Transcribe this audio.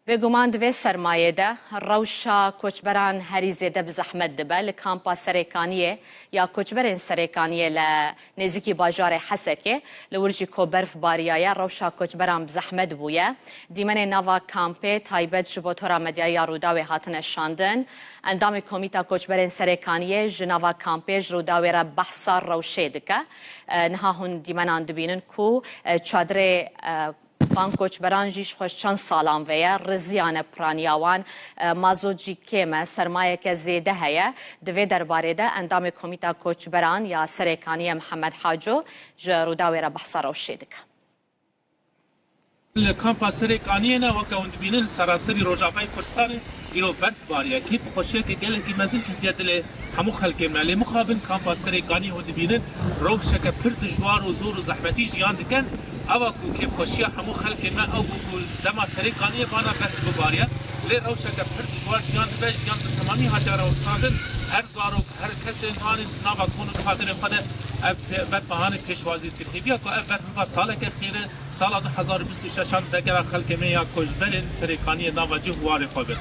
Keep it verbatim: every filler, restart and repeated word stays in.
Bêguman di vê sermayê de rewşa koçberan herî zêde bi zehmet dibe. Li kampa Serêkaniyê ya koçberên Serêkaniyê li nêzîkî bajarê Hesekê li wir jî ku berf bariyaye, rewşa koçberan bi zehmet bûye. Dîmenê nava kampê taybet ji bo Tora Medyayê ya Rûdawê hatine şandin. Endamê Komîta Koçberên Serêkaniyê ji nava kampê ji Rûdawê re behsa rewşê dike. E, niha hûn dîmenan dibînin ku, e, çadirê, e, van koçberan jî ji xwe ji çend salan ve ye, riziyane piraniya wan, e, mazot jî kêm e, sermayeke zêde heye. Di vê derbarê de endamê Komîta Koçberan ya Serêkaniyê Mihemed Haco ji Rûdawê re behsa rewşê dike. Li kampa Serêkaniyê ne, weke hûn dibînin, li seranserî Rojavayê Kurdistanê îro berf bariye. Kêfxweşiyeke gelekî mezin ketiye dilê hemû xelkê me. Lê mixabin kampa Serêkaniyê hûn dibînin, rewşeke pir dijwar û zor û zehmetî jiyan dikin. Ewa ku kêfxweşiya hemû xelkê me ew bû ku dema Serêkaniyê vana berf bibariye. Lê rewşeke pir dijwar jiyan dibe, jiyan bi temamî hatiye rawestandin. Her zarok, her kesên hanê di nava kon û çadirê xwe de ev pê-, berfa hanê pêşwazî dikin. Hêviya ku ev berf biba saleke xêr e, sala du hezar û bîst û şeş an vegera xelkê me ya koçberên Serêkaniyê nava cih û warê xwe bin.